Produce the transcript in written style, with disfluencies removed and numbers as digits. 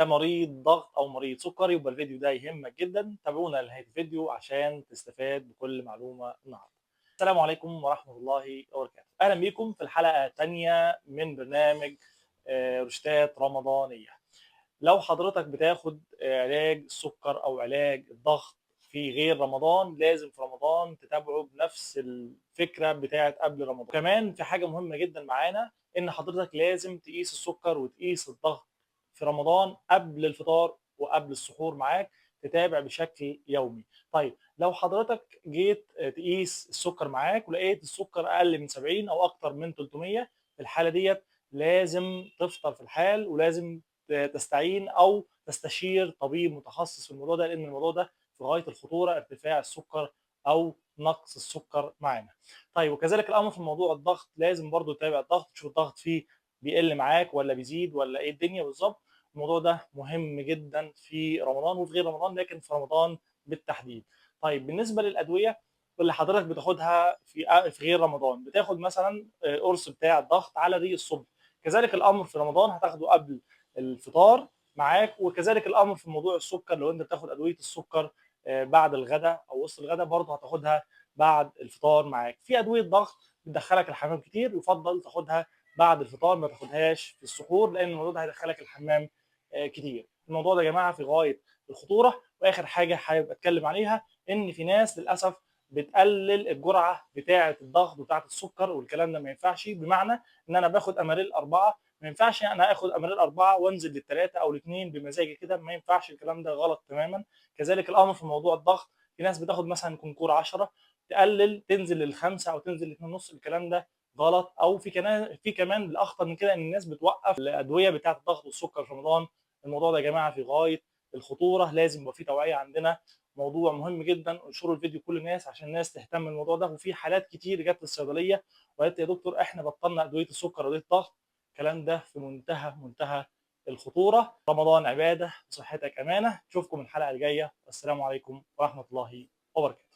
مريض ضغط او مريض سكري يبقى الفيديو ده يهمك جدا. تابعونا لنهاية الفيديو عشان تستفاد بكل معلومة النهارده. السلام عليكم ورحمة الله وبركاته. اهلا بيكم في الحلقة الثانية من برنامج روشتات رمضانيه. لو حضرتك بتاخد علاج السكر او علاج الضغط في غير رمضان، لازم في رمضان تتابعه بنفس الفكرة بتاعه قبل رمضان. كمان في حاجة مهمة جدا معانا، ان حضرتك لازم تقيس السكر وتقيس الضغط في رمضان قبل الفطار وقبل السحور معاك، تتابع بشكل يومي. طيب لو حضرتك جيت تقيس السكر معاك ولقيت السكر اقل من 70 او اكتر من 300، في الحالة ديت لازم تفطر في الحال، ولازم تستعين او تستشير طبيب متخصص في الموضوع ده، لان الموضوع ده في غاية الخطورة، ارتفاع السكر او نقص السكر معانا. طيب وكذلك الامر في موضوع الضغط، لازم برضو تتابع الضغط، تشوف الضغط فيه بيقل معاك ولا بيزيد ولا ايه الدنيا بالظبط. الموضوع ده مهم جدا في رمضان وفي غير رمضان، لكن في رمضان بالتحديد. طيب بالنسبة للادوية اللي حضرتك بتاخدها في غير رمضان، بتاخد مثلا قرص بتاع الضغط على ريق الصبح، كذلك الامر في رمضان هتاخده قبل الفطار معاك. وكذلك الامر في موضوع السكر، لو انت بتاخد ادوية السكر بعد الغداء او وسط الغداء برضه هتاخدها بعد الفطار معاك. في ادوية ضغط بتدخلك الحمام كتير، يفضل تاخدها بعد الفطار، ما تاخدهاش في السحور، لان الموضوع ده هيدخلك الحمام كتير. الموضوع ده يا جماعة في غاية الخطورة. واخر حاجة حابب اتكلم عليها، ان في ناس للاسف بتقلل الجرعة بتاعه الضغط وبتاعه السكر، والكلام ده ما ينفعش. بمعنى ان انا باخد اماريل 4، ما ينفعش انا اخد اماريل 4 وانزل لل3 او ل2 بمزاجي كده، ما ينفعش، الكلام ده غلط تماما. كذلك الامر في موضوع الضغط، في ناس بتاخد مثلا كونكور 10 تقلل تنزل لل5 او تنزل ل2.5، الكلام ده غلط. او في كمان الاخطر من كده، ان الناس بتوقف الادوية بتاعه الضغط والسكر في رمضان. الموضوع ده يا جماعة في غاية الخطورة، لازم يبقى في توعيه عندنا. موضوع مهم جدا، انشروا الفيديو كل الناس عشان الناس تهتم بالموضوع ده. وفي حالات كتير جت للصيدليه وقالت يا دكتور احنا بطلنا ادوية السكر وادوية الضغط. الكلام ده في منتهى الخطورة. رمضان عباده وصحتك امانه. اشوفكم الحلقة الجاية، والسلام عليكم ورحمة الله وبركاته.